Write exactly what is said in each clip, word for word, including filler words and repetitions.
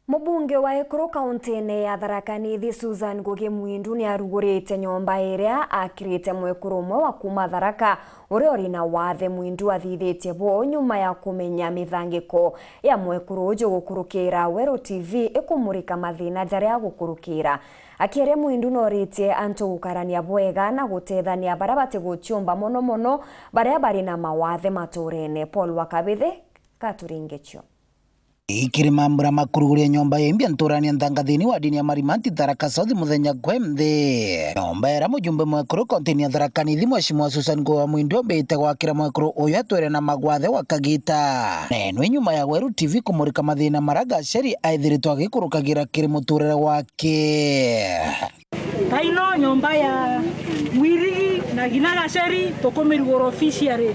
Mubunge wa Ekuru kauntine ya Tharaka Nithi, Susan Ngugi Mwindu, niarugurite nyomba iria akirite mwekuru umwe wa kuuma Tharaka uria uri na wathe. Mwindu athithitie buu nyuma ya kumenya mithangiko ya mwekuru uju gukurukira, Weru T V ikumurika mathina jaria agukurukira. Akiaria, Mwindu noritie antu gukarania bwega na gutethania baria batiguciumba, mono mono baria bari na mawathe maturene. Paul wa Kabithi gaturingicio. Ikiri mambura makuruguria nyomba ya imbi nturani ya Nthangathini wa dini ya Marimanti, Tharaka South, muthenya kwe nthi. Nyomba iria mujumbe mwekuru kauntini ya Tharaka Nithi, Mheshimiwa Susan Ngugi wa Mwindu, ombite gwakira mwekuru uyu atwire na magwathe gwa kagita. Neno nyuma ya Weru T V kumurika mathina maria Gacheri aithiritwe agikurukagira kiri muturire wake. Taino nyomba ya Mwirigi na Gina Gacheri tukumirugura officially.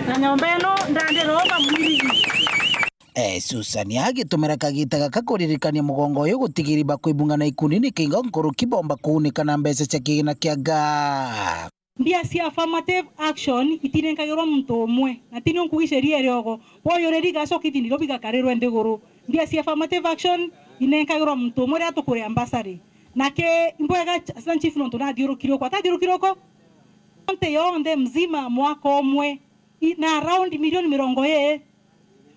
Na nyomba ino ndandiromba Mwirigi. Eh, Susan agitumira kagita gaka kuririkania mugongo uyu gutigiri bakwibunga na ikundi ni kinga nkuruki bomba kuunika na mbeca cia kigina kia nga. Mbia cia affirmative action itinenkagirwa muntu umwe, na ti nio nkugi sheria iriogo. Boyuriri gacoka itindi irio bigakarirwe nthiguru. Mbia cia affirmative action inenkagirwa muntu umwe riria tukuria bursary. Nake imbwega ch-, Assistant Chief nontu nathiurukire uko, atathiurukire uko? County yonthe mzima mwaka umwe i-, na around milioni mirongo iri.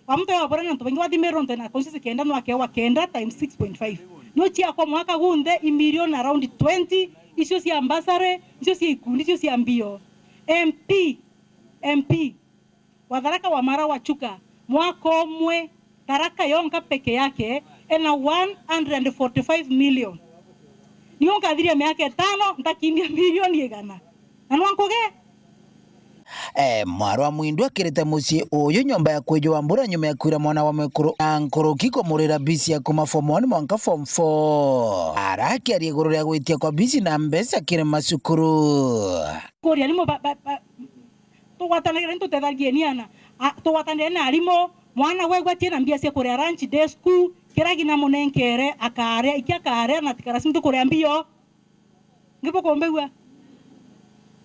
Wa muntu yo abura ni antu baingi, wathimirwe nontu ena constituency kenda, no akewa kenda times six point five. No ciakwa mwaka gunthe i milioni around twenty, icio cia bursary, icio cia ikundi, icio cia mbio. M P, M P wa Tharaka Wamara Wachuka, mwaka umwe Tharaka yonka peke yake ena one hundred and forty-five million. Nio nkathiria miaka itano ntakimbia milioni igana. Na nwa nkuge? Eh, mwarwa Mwindu akirite mucii uyu nyomba ya kwijwa mbura nyuma ya kwira mwana wa mwekuru na nkuruki kumurira bisi ya kuma form one mwanka form four. Arakiaria iguru ria gwitia kwa bisi na mbeca kiri macukuru. Kuria arimu ba, ba, ba, tugwatanagira ni tutethagie ni ana. A, tugwatanire na arimu, mwana wegwa atie na mbia cia kuria lunch day school, kira gina munenkere akaria, iki akaria na tikara sintu kuria mbio. Ngi bukumbigua?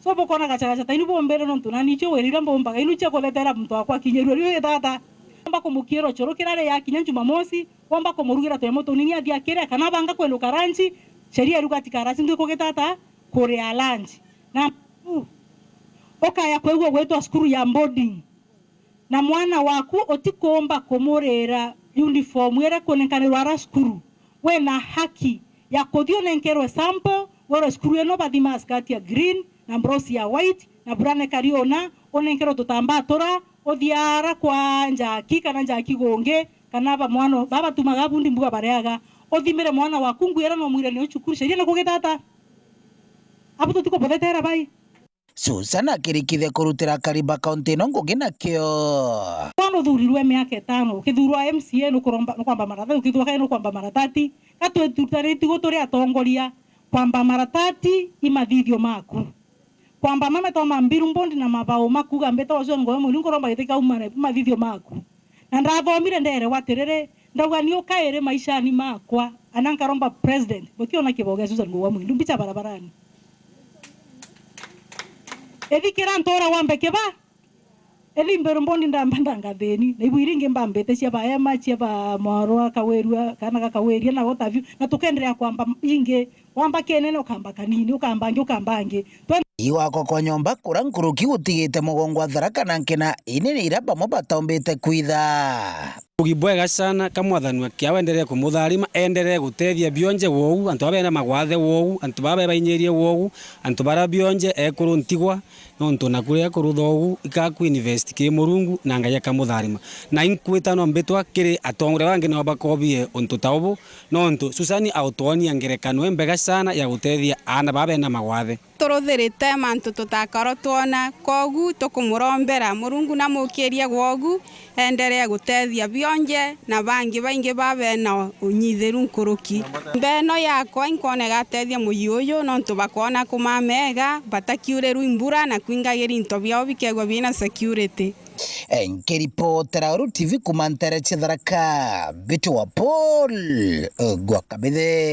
So bukona gachagacha tainu bumbire nontu nani icio wira iria mbumbaga inu cia kuthetera muntu wakwa akinyirue riu gitata. Wamba kumukiira ucuru kira ri yakinya Jumamosi, wamba kumurugira tunyamo tunini athie akiria, kana banga kwenduka lunch, sheria iruga tikara sintu kugitata kuria lunch. Na ukaya kwigua gwitwa cukuru ya boarding. Na mwana waku utikuumba kumurira uniform iria kunenkanirwa ara cukuru, wina haki ya kuthi unenkerwe sample, wirwe cukuru ino bathima skirt ya green na blouse ya white na burana kari una, unenkerwe tutambaa tura, uthi ara kwa Njaki kana Njaki gungi, kana ba mwana baba batumaga bundi mbuga bareaga, uthimire mwana waku nguo iria no mwire nio cukuru, sheria ni kugitata? Abu tutikubuthetera bai. Susan akirikithia kurutira akari ba kaunti ino ngugi nakio. Bono uthurirwe miaka itano, ukithurwa M C A nukuromba, nukwamba mara thirty, ukithurwa kairi nukwamba mara thirty. Ka twitutaniti gu turi atongoria, kwamba mara thirty i mathithio maku. Kwamba mame toma mbiru mbondi na mabao makuga mbita ucio ngoe muni nkuromba giti kauma na mathithio maku. Na ndathomire nderewa atiriri, ndauga ni ukairi maishani makwa, ana nkaromba president, gutiona kibao gia Susan Ngugi wa Mwindu mbicha barabarani. Ithikira ntura wa mbeke ba, ithi mberu mbondi ndamba ndangathini, na ibu iringi mbambite cia baema, cia ba mwarwa kawirua, kana gakawiria na what have you, na tukenderea kwamba ingi. Wamba kenene, ukamba kanini, ukamba angi, ukamba angi. Twe- Igwakwa kwa nyomba kura nkuruki gutigite mugongo wa Tharaka na nkena inene iria bamwe bataumbite kwitha. Ugi bwega sana, ka Mwathani wake aendelee kumutharima, endelee gutethia bionje wou, antu baba bena magwathe wou, antu baba bainyirie wou, antu bara bionje ekuru ntigwa, nontu naku riria kurutha ugu, ikaku invest kiri Murungu, na Ngai akamutharima. Na inkwita no mbitwa kiri atongoria bangi nao bakobie untu ta ubu, nontu Susani autwonia ngerekano imbega sana ya gutethia aana baa bena magwathe. Turuthirite mantu tutakorwo twona, kogu tukumurombera Murungu namukirie gwogu, endelee gutethia bionje na bangi baingi baa bena unyithiru nkuruki. Mbeno yakwa inkwona igatethia muyi uyu, nontu bakwona kumamega, batakiurirwa imbura na kwingagira into biao bikegwa bina security. Nkiripotera Uru T V kuma ntere cia Tharaka, mbitwa Paul Gwakabithe.